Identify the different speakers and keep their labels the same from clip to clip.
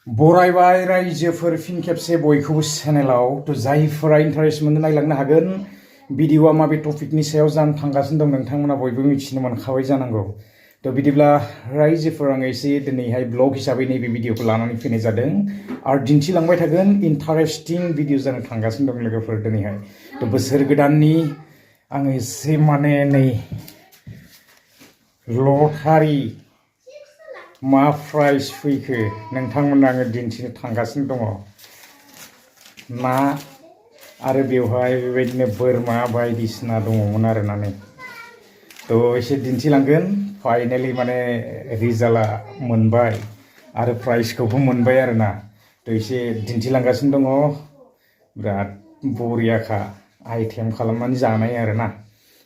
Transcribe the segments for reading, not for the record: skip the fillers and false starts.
Speaker 1: बरायबाय रायजोफोर फिन खेबसे बयखौबो चेनेलाव जायफोरा इन्टारेस्ट मोनो नायलांनो हागोन। भिडिअआ माबे टपिकनि सायाव जानो थांगासिनो दं नोंथांमोना बयबो मिथिनो मोनखाबाय जानांगौ। बिदिब्ला रायजोफोर आं एसे दिनैहाय ब्लग हिसाबै नैबे भिडिअखौ लानानै फैनाय जादों आरो दिन्थिलांबाय थागोन। इन्टारेस्टिं भिडिअ जानो थांगासिनो दं लोगोफोर दिनैहाय। बोसोर गोदाननि आङो एसे माने नै लटारि मा प्राइज फैखो नोंथांमोननो आङो दिन्थिनो थांगासिनो दङ। ना आरो बेवहाय बेबायदिनो बोरमा बायदिसिना दङमोन आरोना नै एसे दिन्थिलांगोन। फाइनालि माने रिजाल्टआ मोनबाय आरो प्राइजखौबो मोनबाय आरोना एसे दिन्थिलांगासिनो दङ। बिराद बरियाखा आइटेम खालामनानै जानाय आरोना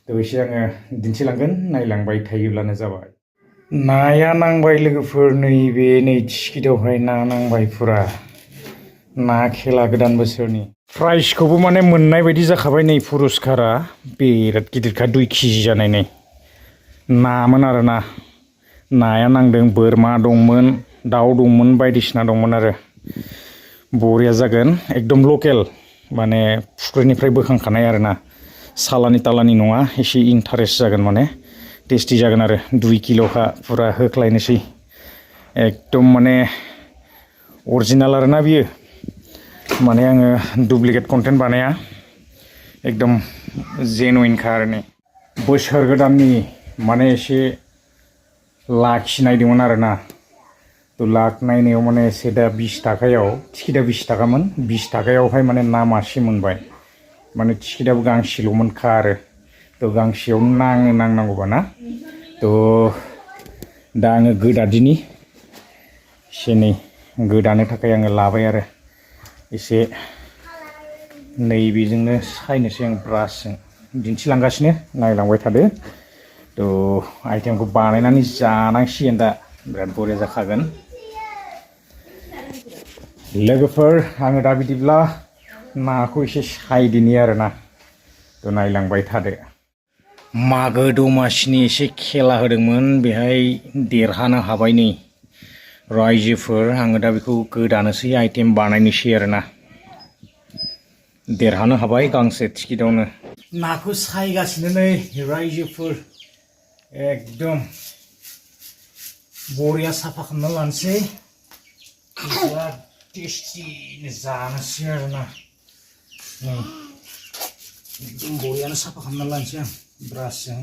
Speaker 1: एसे आङो दिन्थिलांगोन, नायलांबाय थायोब्लानो जाबाय। नाया नांबाय लोगोफोर, नैबे नै टिकेटआवहाय ना नांबाय फुरा। ना खेला गोदान बोसोरनि प्राइजखौबो माने मोननाय बायदि जाखाबाय। नै पुरस्कारा बिराद गिदिरखा, 2 केजि जानाय नै नामोन आरोना। नाया नांदों, बोरमा दंमोन, दाउ दंमोन, बायदिसिना दंमोन आरो बरिया जागोन। एकदम लकेल माने फुख्रिनिफ्राय बोखांखानाय आरोना, सालानि तालानि नङा। एसे इन्टारेस्ट जागोन माने टेस्टि जागोन आरो 2 किल'खा फुरा होख्लायनोसै। एकदम माने अरिजिनाल आरोना बियो, माने आङो डुप्लिकेट कन्टेन्ट बानाया, एकदम जेनुइनखा आरो नै बोसोर गोदाननि माने एसे लाखिनायदोंमोन आरोना। लाखिनायनायाव माने एसे दा 20 थाखायाव, टिकेटआ 20 थाखामोन, 20 थाखायावहाय माने ना मासे मोनबाय। माने टिकेटआबो गांसेल'मोनखा आरो गांसेयावनो नांनांगौबा ना। दा आङो गोदादिनि एसे नै गोदानो थाखाय आङो लाबाय आरो एसे नैबेजोंनो सायनोसै आं ब्रासजों दिन्थिलांगासिनो, नायलांबाय थादो। आइटेमखौ बानायनानै जानांसिगोन दा, बिराद बरिया जाखागोन लोगोफोर। आङो दा बिदिब्ला नाखौ एसे सायदिनि आरोना, नायलांबाय थादो। मागो दमासिनि एसे खेला होदोंमोन, बेहाय देरहानो हाबाय नै रायजोफोर। आङो दा बेखौ गोदानोसै, आइटेम बानायनोसै आरोना। देरहानो हाबाय गांसे टिकेटआवनो। नाखौ सायगासिनो नै रायजोफोर, एकदम बरिया साफा खालामना लानोसै, बिराद टेस्टिनो जानोसै आरोना। एकदम बरियानो साफा खालामना लानोसै आं ब्रासजों।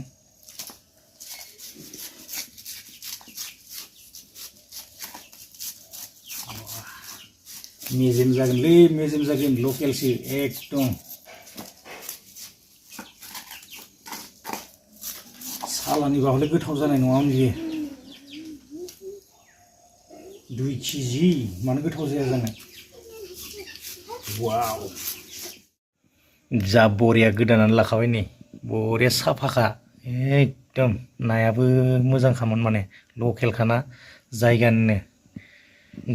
Speaker 1: मेजेम जागोनलै, मेजेम जागोन, लकेलसो एकदम। सालानिबा हले गोथाव जानाय नङामोन बियो। 2 केजि मानो गोथाव जाया जानो। वाव, जा बरिया गोदानानै लाखाबाय नै, बरिया साफाखा एकदम। नायाबो मोजांखामोन, माने लकेलखाना, जायगानिनो,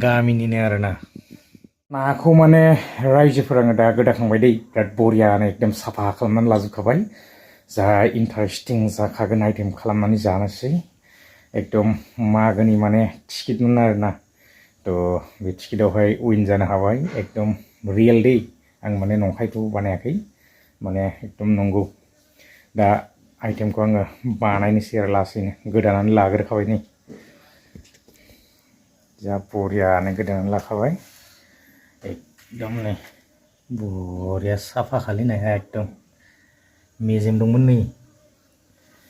Speaker 1: गामिनिनो आरोना। नाखौ माने रायजोफोर आङो दा गोदाखांबाय दै, बिराद बरियानो एकदम साफा खालामनानै लाजोबखाबाय। जा इन्टारेस्टिं जाखागोन आइटेम खालामनानै जानोसै। एकदम मागोनि माने टिकेटमोन आरोना, बे टिकेटआवहाय उइन जानो हाबाय। एकदम रियेल दै, आं माने नंखायथ' बानायाखै, माने एकदम नंगौ। दा आइटेमखौ आङो बानायनोसै आरो लासैनो, गोदानानै लाग्रोखाबाय नै, जा बरियानो गोदानानै लाखाबाय। एकदम नै बरिया साफा खालि नाया, एकदम मेजेम दंमोन नै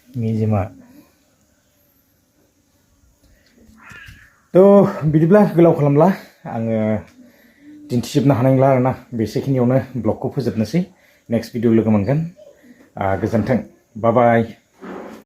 Speaker 1: मेजेमा। बिदिब्ला गोलाव खालामला, आङो दिन्थिजोबनो हानाय नंला आरोना। बेसेखिनियावनो ब्लगखौ फोजोबनोसै। नेक्स्ट भिडिअ लोगो मोनगोन। गोजोन्थों, बाय बाय।